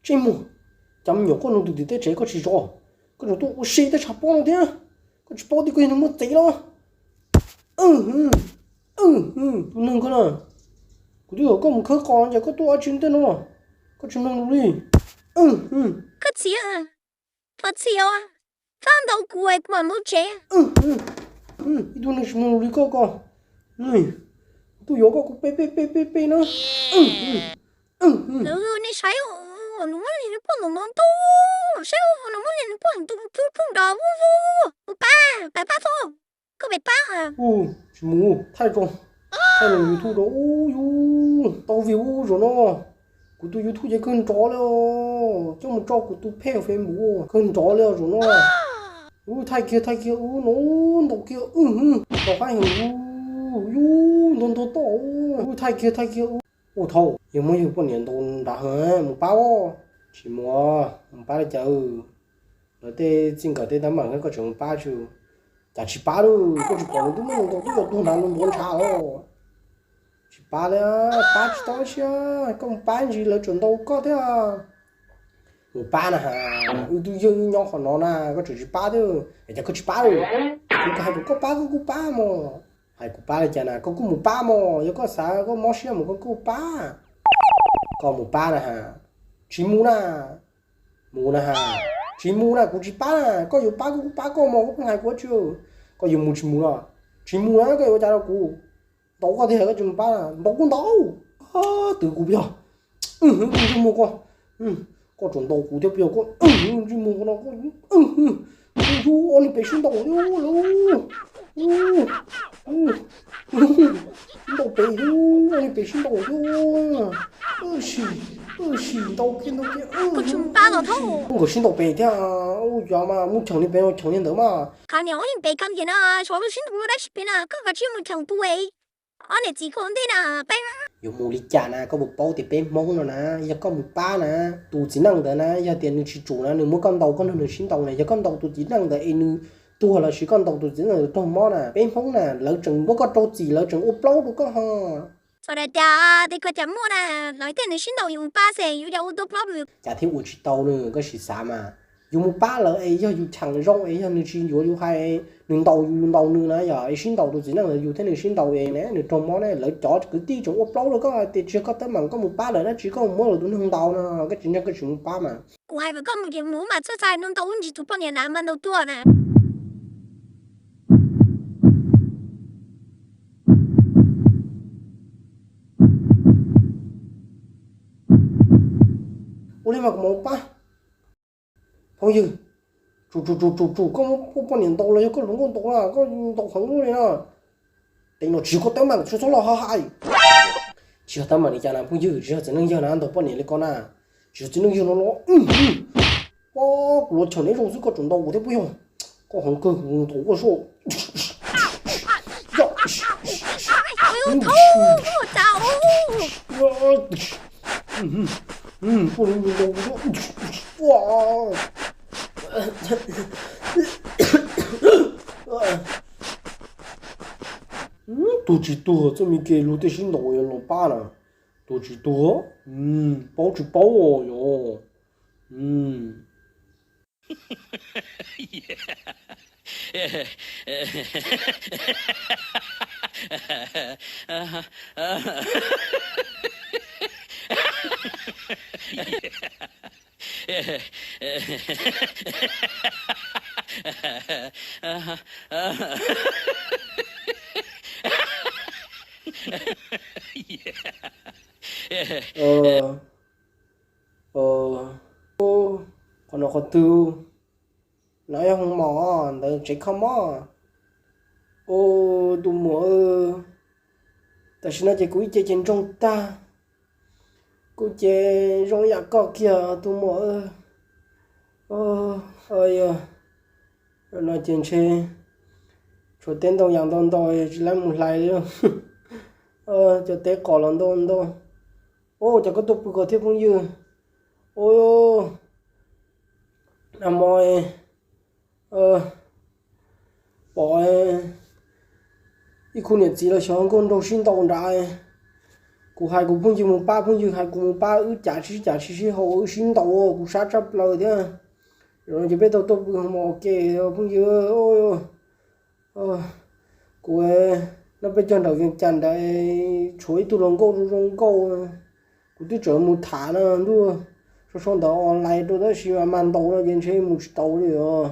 Tsej muag, cas me nyuam koj nug tus tim teb tsev koj tsis zov, koj tseem tuaj ua si tej tshav pob no thiab. Koj tsis paub tias koj yog neeg muaj txim los? Tus neeg koj na, kuv twb kom koj mus khawb qos ces koj tuaj ua tsi tej no, koj tsis mloog lus li. Koj txiv, koj txiv, fab ntaus kuv es kuv mam mus tsev. Ib tug neeg tsis mloog lus li koj ko, kuv tuaj yuav koj kuv pe pe pe pe pe na. Nej saib, nws muab nws poj ntaus ntaus ntaus, saib nws muab nws poj ntaus ntaus ntaus, mus pab, pab pab txhob, koj pem pab. Tsis mus, thaij tso, thaij lub YouTube rau. Ub yus tau view ub zaum no, kuv tus YouTube ces kawg nrov li, coj mus tso kuv tus page Facebook kawg nrov li zaum no. Ub thaij kiag thaij kiag ub no, ntaus kiag, ntaus qab heev, yus ntog ntog toj, ub thaij kiag thaij kiag ub. Ua thaum yog muab yus poj niam ntaus nrad heev mus pab os. Tsis mus, mus pab li cas, lawv tej txij nkawm tej teeb meem koj tseem mus pab tsis, cas tsis pab lawm, koj tsis pom nws twb muab nws ntaus twb yuav tuag nrad ntuav ntshav os. Tsis pab li, pab tsis tau siab, koj mus pab ntsis lawv tseem ntaus koj thiab. Mus pab na has, wb twb yeej wb nyob qhov no na koj tseem tsis pab thiab, es cas koj tsis pab lawm? Kuv hais kom koj pab koj kuj pab mog. Hais kuv pab li cas na, koj kuj mus pab mog, yog koj xav koj mob siab mus koj kuj pab. Koj mus pab na has. Tsis mus na. Mus na has. Tsis mus na, kuv tsis pab na, koj yuav pab koj kuj pab koj mog, koj pheej hais kuv ua tsi. Koj yuav mus tsis mus no? Tsis mus na, koj yuav ua cas rau kuv? Ntaus koj tiag koj tsis mus pab, ntaus kuj ntaus. Twv kuv puas yog? Ntsej muag koj, koj tseem ntaus kuv thiab puas yog? Koj ntsej muag koj no, koj, yus ob niag pem sib ntaus thiab lauj. Ntaus pem thiab, ob niag pem sib ntaus thiab. Wb sim, wb sim ntaus kiag ntaus kiag, koj tsis mus pab los thaub. Nkawd sib ntaus pem thiab, ua cas mas mus cheem niag pem cheem niag ntawd mas. Qhov niag ob niag pem koj niag no, xyov lub sib ntaus dab tsi pem na, koj kav tsij mus cheem tus es ob niam txiv koj ntej na peb. Yuav mus li cas na, koj puas paub tias peb Hmoob no na, yog koj mus pab na, tus txiv neej ntawd na, yog tias nws tsis tsum na, nws muab koj ntaus koj nrog nws sib ntaus na, yog koj ntaus tus txiv neej ntawd es nws tuag los sis koj ntaus tus txiv neej ntawd raug mob na, peb Hmoob na lawv tseem muab koj rau txim, lawv tseem ua plaub rau koj ho. Txog daim tias tej koj cas muaj na, lawv tej nws sib ntaus yus mus pab xwb yus cas ua tau plaub. Cas thiaj ua tsis tau nws, koj sim xav mas. Yus mus pab lawv es yog yus cheem zoo es yog nws tsis yuav yus hais, nws ntaus yus yus ntaus nws na yog es sib ntaus tus txiv neej ntawd yus thiab nws sib ntaus es ne nws raug mob ne, lawv cov kwv tij tseem ua plaub rau koj tias tsis yog koj teeb meem koj mus pab lawm dab tsi koj mus muab lawv tus neeg ntaus no, koj tsis ntseeg koj tsis mus pab mas. Kuv hais kom koj mus ces mus mas txhob txhais nws ntaus ub ntsis tus poj niam na mas ntaus tuag na. Ua li mas kuv mus pab. Phooj ywg, tsum tsum tsum tsum tsum, koj muab poj niam ntaus los yog koj hluas nkauj ntaus na, koj ntaus heev li na. Teem no tsis yog koj teeb meem, tsis txhob los hais. Tsis yog teeb meem li cas na phooj ywg, tsis yog txiv neej yawg na ntaus poj niam li ko na. Tsis yog txiv neej yawg no los, pob kuv los cheem neb zoo xwb koj tseem ntaus kuv thiab puas yog? Koj heev kawg kuv ntaus koj soj. Tuag tsis tuag, txoj me kev luag tej sib ntaus los pab na. Tuag tsis tuag, paub tsis paub os yog. Qhov no qhov twg? No yog hoo mom ntawd tsev kho mob. Tus muam, tam sim no ces kuv ib ce ces ntsoog tag, kuv ces zoo yam koj kiag tus muam. No ces ntshe tshuav teb ntoo yam ntau ntau tsis laib mus hlais li. Cov teb qos los ntau ntau. Ua cas koj tuaj pw ko thiab phooj ywg? Ua, nag hmo pom ib khub niam txiv los xyov nkauj nraug sib ntaus nrad. Kuv hais kuv phooj ywg mus pab, phooj ywg hais kuv mus pab, wb cav sib cav sib sib haum, wb sib ntaus, kuv sab tshaj plaws thiab. Ces peb tau tuaj pw hoo ma ke, phooj ywg. Kuv no peb cog nram Vias Cas nrad tshuav ib tug hluas nkauj zoo zoo nkauj, kuv twb tseem mus tham no ntuj, sau sau ntawv online rau tab sis mas mag ntaus no ces ntshe mus tsis tau li os.